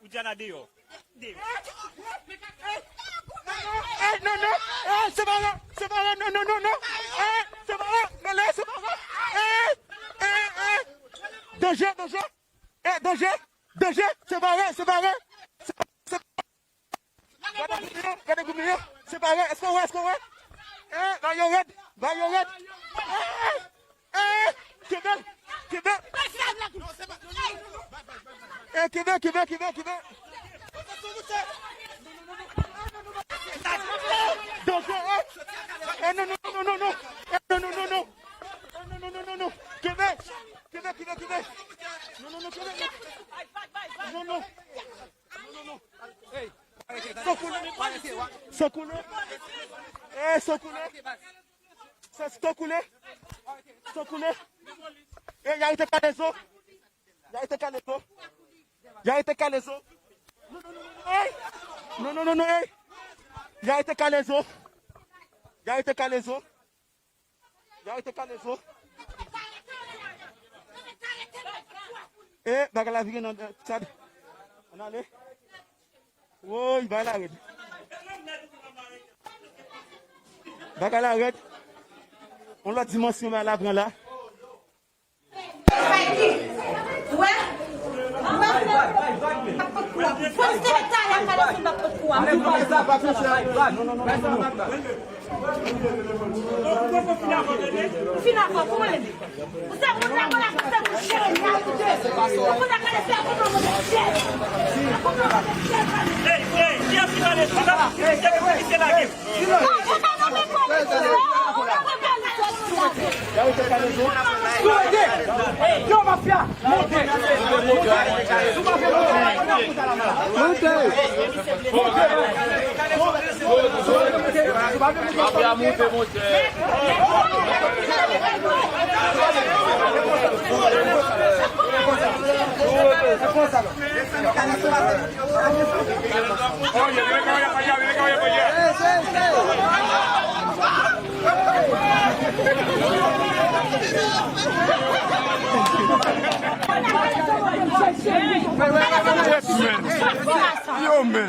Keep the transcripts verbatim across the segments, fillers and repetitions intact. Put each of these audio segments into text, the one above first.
Ou diana deyò. Deyò. Eh, non, non. Eh, separe, separe, non, non, non, non. Eh, separe, mele, separe. Eh, eh, eh. Danje, danje. Eh, danje, danje. Separe, separe. Gade goumen yo, gade goumen yo. Separe, èske w wè, èske w wè? Eh, ba yo rèd, ba yo rèd. Eh, eh, kenbe, kenbe. Eh, kenbe, kenbe, kenbe, kenbe. Danje, eh. Eh, non, non, non, non, non, non. Eh, non, non, non, non, non. Eh, non, non, non, non, non. Kenbe, kenbe, kenbe, kenbe. Non, non, non, kenbe. Non, non. Non, non, non. San koule. San koule. Eh, san koule. San, san koule. San koule. Eh, y a été kalezo. Y a été kalezo. Y a été kalezo. Non, non, non, non, hey. Non, non, non, non, hey. Y a été kalezo. Y a été kalezo. Y a été kalezo. E, bagay la vire nan, eh, Chad. Ann ale. Woy, bagay la rèd. Bagay la rèd. On lòt dimansyon bagay la pran la. Wè. Wè. Fò m te talè kalezo m ap pot kou a. Ou fin avè w, kouman l ye? Ou se moun la, moun la, ou se moun cheri, ni a tou de. Ou konn sa k rele fè kouman moun de cheri. Kouman moun de cheri. Ey, ey, kiyès ki pale? Kiyès ki pale? Kiyès ki lage? Non, ou pa nonmen kòm ou la, ou pa nonmen kòm ou la. Yo, mafya! Monte! Monte! Monte! Mafya, monte, monte! Yo, men.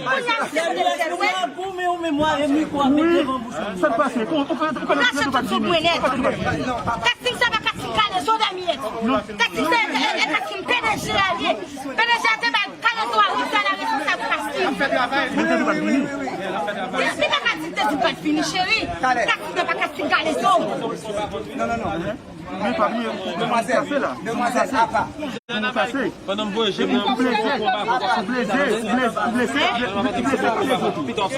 Sa k pase? Ou, ou, ou, ou konnen si nou pa vini? Ou pa vini? Kastim sa pa Kastim kalezo damyèt. Kastim se, e, e, Kastim P D G a ye. P D G a te bay kalezo a wi, sa la responsab Kastim. Li pa ka di te di pa t vini, cheri. Kastim se pa Kastim kalezo. Non, non, non. Men pa bliye, demwazèl, demwazèl, apa. Pandan m voye je m nan, m pran konba pou konba. Ou blese, ou blese, ou blese, ou blese, ou blese.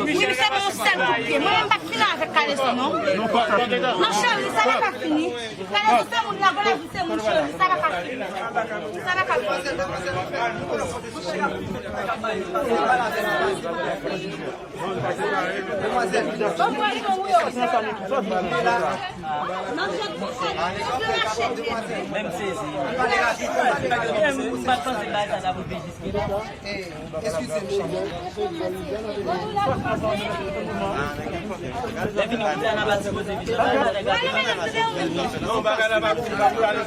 Wi, misye gen yon sèl kout pye. Mwen menm m pa t fin avèk kalezo, non. Non, cheri, sa pa ka fini. Kalezo se moun, lavi se moun, cheri, sa pa ka fini. Sa pa ka fini. Menm sezi. M pa t panse bagay sa ta pou vin jiske la. Lè vini pou Diana pa sipoze vini.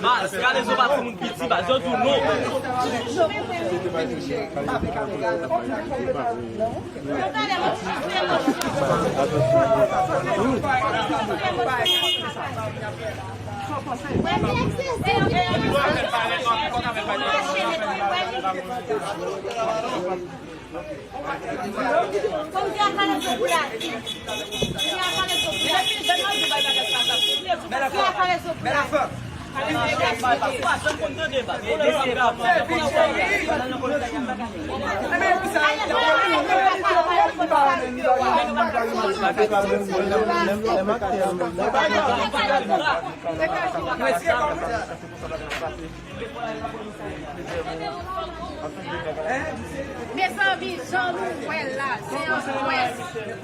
Baz, kalezo pa timoun piti, baz, yo di w non. Mezanmi, jan nou wè l la, se yon pwès.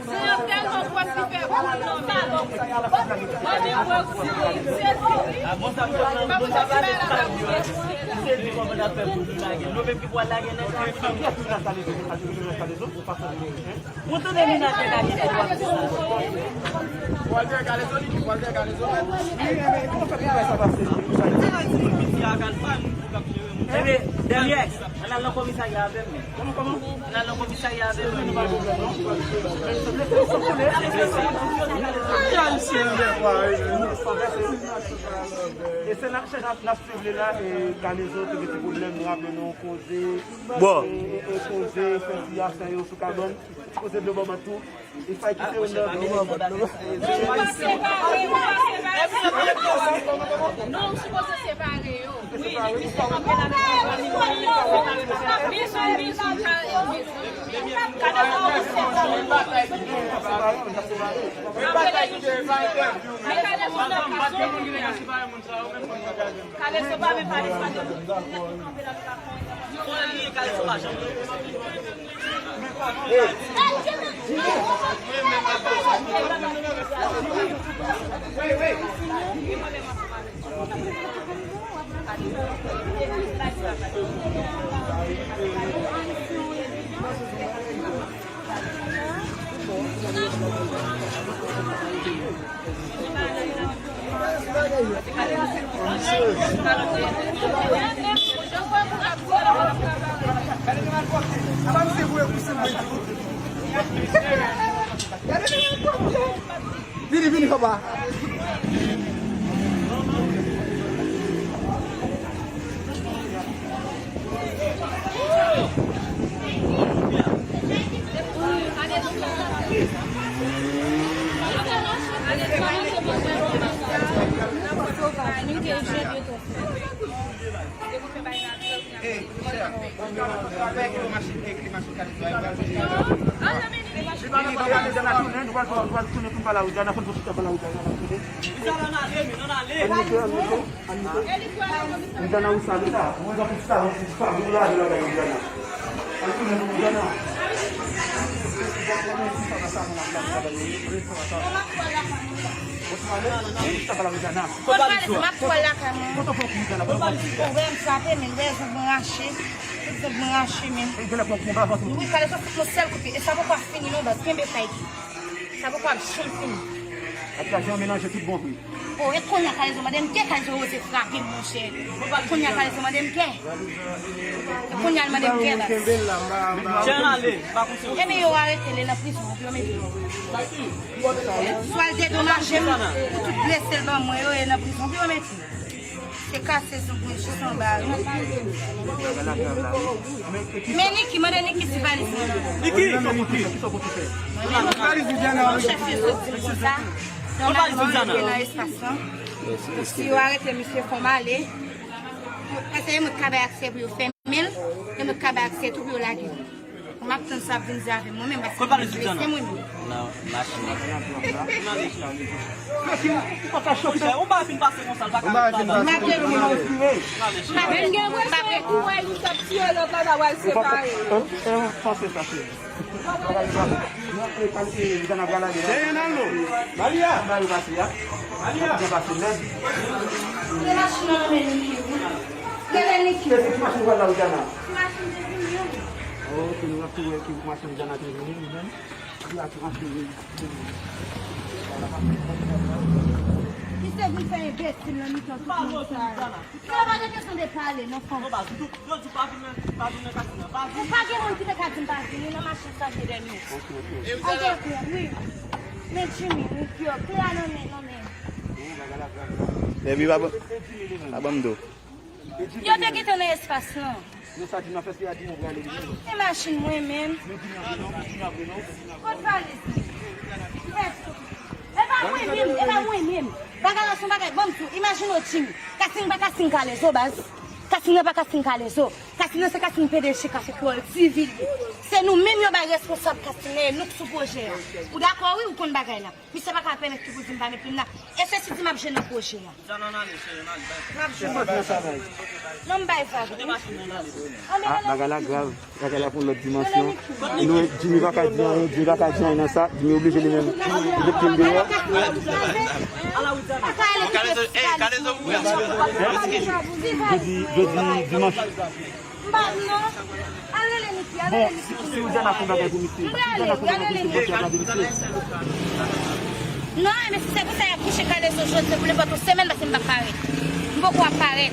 Se yon tèlman pwès li fè boul nan men nou. Mande mwen si se nou. Pa pou sa fè la. Ou tande li nan tèt a li, se dwa pou sa. Walter Galezo, li di Walter Galezo. Li renmen, li konn fè pou fè sa pase. Ebyen, dènye, ann al nan komisarya avè m. Ann al nan komisarya avè m. E se nan chèch n ap swiv li la, e Kalezo te gen ti pwoblèm, nou raple nou koze, bon, e, e, e koze, fè ti afè yo sou kabann, ti koze dlo bòbòt tou. Li fay kite yo nan. Nou sipoze separe yo. Wi, li se kanpe la nan bizon, bizon kare yo. Kade sa ou separe? Kade sa ou separe? Kalezo pa vle pale sa de moun. Li kanpe la, li pa pran. Bon, li, Kalezo pa janm. Vini, vini, papa. Li pa nan pale, nou pral tounen pou n pale a Widiana, fò n pwofite pale a Widiana, n ap tounen. Ann moute, ann moute, ann moute. Widiana, ou sale sa. Ou wè jan pou sa, ou pa vin lage bagay Widiana. Ann tounen pou Widiana. Ou pale, ou pale, m ap pwal lakay mwen. Ou wè m frape, men, ou wè zong mwen rache. Tout zong mwen rache, men. Wi, Kalezo fout mwen sèl kout pye. E sa poko ap fini non, baz. Kenbe fayt. Sa poko ap janm fini. Atras yo melanje tout bon vre. O, e kounye a Kalezo mande m, ke Kalezo oze frape m, monchè. Kounye a Kalezo mande m kè. E kounye a l mande m kè, baz. Ebyen, yo arete l, e nan prizon, yo mete l. Swa l dedomaje m pou tout blese l ban mwen yo, e nan prizon, yo mete l. Se kase zong mwen jis anba, wi. Men Niki, mande Niki si valiz mwen nan. Niki! Mwen menm, non, chèf yo sot di m konsa. Nòmalman, li te nan espas lan. Si yo arete misye, fò m ale. Paske e mwen k ka bay aksè pou yo fèmen l, e mwen k ka bay aksè tou pou yo lage l. M ap tann sa ap vin di avè m, mwen menm, paske mwen blese mwen menm. Nan machin nan. Ou pa ka chòke. Yon bagay fin pase konsa, l pa ka ret la. Malgre nou respire. Men gen vre se ou wè li t ap tiye lòt la, ta pral separe. Panse sa, cheri. Malia! Malia! Se machin nan men li ki. Rele Niki. Se ki machin pral la, Widiana? Machin te vini an. Oh, ok, nou ap tou wè ki machin Widiana te vini, li menm. Li ap rantre, wi. Ki se vin fè enbesil nan mitan tout moun sa yo. Se pa de kesyon de pale, non, fanm. Yo di pa vin nan, pa vin nan kasin nan, pa vin. Ou pa gen moun ki te ka di m pa vin, wi, nan machin sa gen dènye. Ok, ok. An gen kle, wi. Men Jimmy, wi, pyo. Kle a nan men, nan men. Epi pa ban, pa ban m do. Yo te gentan nan espas lan. Non, sa di nan fè se a di nou prale li menm. E machin mwen menm. Men di nan vre non, di nan vre non. Kot valiz mwen? E pa mwen menm, e pa mwen menm. Bagay la se yon bagay, ban m di w, imajine w Jimmy. Kasin pa kasin Kalezo, baz. Kasin nan pa kasin Kalezo. Kasin nan se kasin P D G Kafe Kreyòl T V li ye. Se nou menm yo bay responsab kasin nan, e nou k sou pwojè a. Ou dakò wi, ou konn bagay la. Misye pa ka pèmèt ki pou di m pa met plim la. E se si di m ap jwe nan pwojè a. M ap jwe. Non, m bay vag, wi. Ah, bagay la grav. Bagay la pran lòt dimansyon. Nou, Jimmy pa ka di anyen, Jimmy pa ka di anyen nan sa. Jimmy oblije li menm. Li met plim deyò. Jodi, jodi dimanch. M pa di non. Al rele Niki, al rele Niki. Bon, si Widiana fè bagay pou misye, si Widiana fè bagay pou misye, bòs la gade misye. Non, men si se pou sa y ap kouche Kalezo jodi, se pou nenpòt yon semèn, paske m p ap parèt. M poko ap parèt.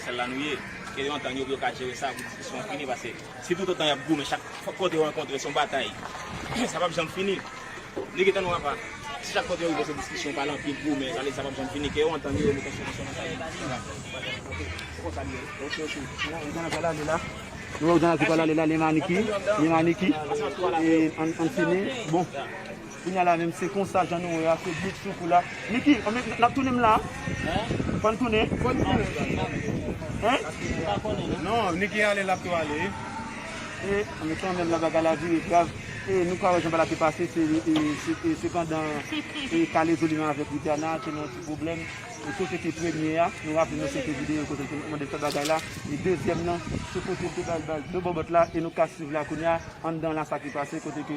sosyal la nou ye. Ke yo antann yo pou yo ka jere sa, pou diskisyon an fini, paske si toutotan y ap goumen, chak kote yo rankontre, se yon batay, sa p ap janm fini. Niki, tann ou apa. Si chak kote yo rive se diskisyon, pale anpil goumen, sa vle di sa p ap janm fini, ke yo antann yo, yo mete yon solisyon nan sa yo. Se konsa li ye. Ok, ok. Nou wè Oujanati pral ale la. Nou wè Oujanati pral ale la, li menm ak Niki. Li menm ak Niki. E, ann, ann fini. Bon. Kounye a la menm, se konsa jan nou wè a, se bout sou kou la. Niki, ann met, n ap tounen m la. Fò n tounen. Hein? Non, Niki ale, l ap tou ale. E, ann met kanmenm la, bagay la vire grav. E, nou ka wè jan bagay la te pase, se, e, se, e, se pandan, e, Kalezo li menm avèk Widiana te nan yon ti pwoblèm. E kote ke premye a, nou raple nou se te videyo kote l te mande fè bagay la. E dezyèm nan, se kote l te bay bal de bòbòt la, e nou ka swiv la kounye a, anndan la sa ki pase, kote ke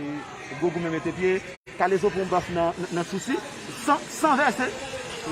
gwo goumen mete pye. Kalezo pran baf nan, nan, nan Sousi, san, san vèse.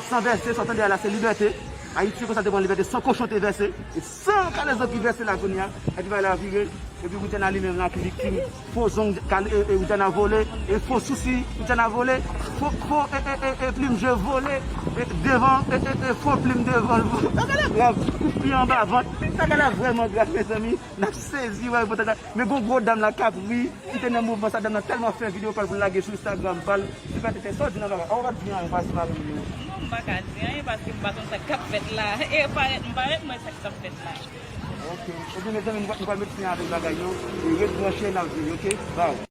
San vèse, sa w tande a la, se libète. Ayiti, konsa te pran libète, san kochon te vèse. E san Kalezo ki vèse la kounye a, epi bagay la vire. Epi Widiana li menm la ki viktim. Fo zong, kal-, e, e, Widiana vole. E fo sousi, Widiana vole. Fo, fo, e, e, e, e, plim je vole. E, devan, e, e, e, fo plim devan l vole. Bagay la grav. Kout pye anba vant. Bagay la vrèman grav, mezanmi. N ap sezi, wè, repotaj la. Men gon gwo dam la k ap ri. Ki te nan mouvman sa, dam nan tèlman fè videyo pa l pou l lage sou Instagram pa l. Li pa te fè sa w di nan bagay. An, w pa t di anyen, paske m pa vle. Non, m pa ka di anyen, paske m pa konn sa k ap fèt la. E parèt, m parèt, mwen sa k ap fèt la. Ok. Ebyen, mezanmi, nou pral, nou pral met fen avèk bagay yo. E ret branche, n ap vini, ok? Bye.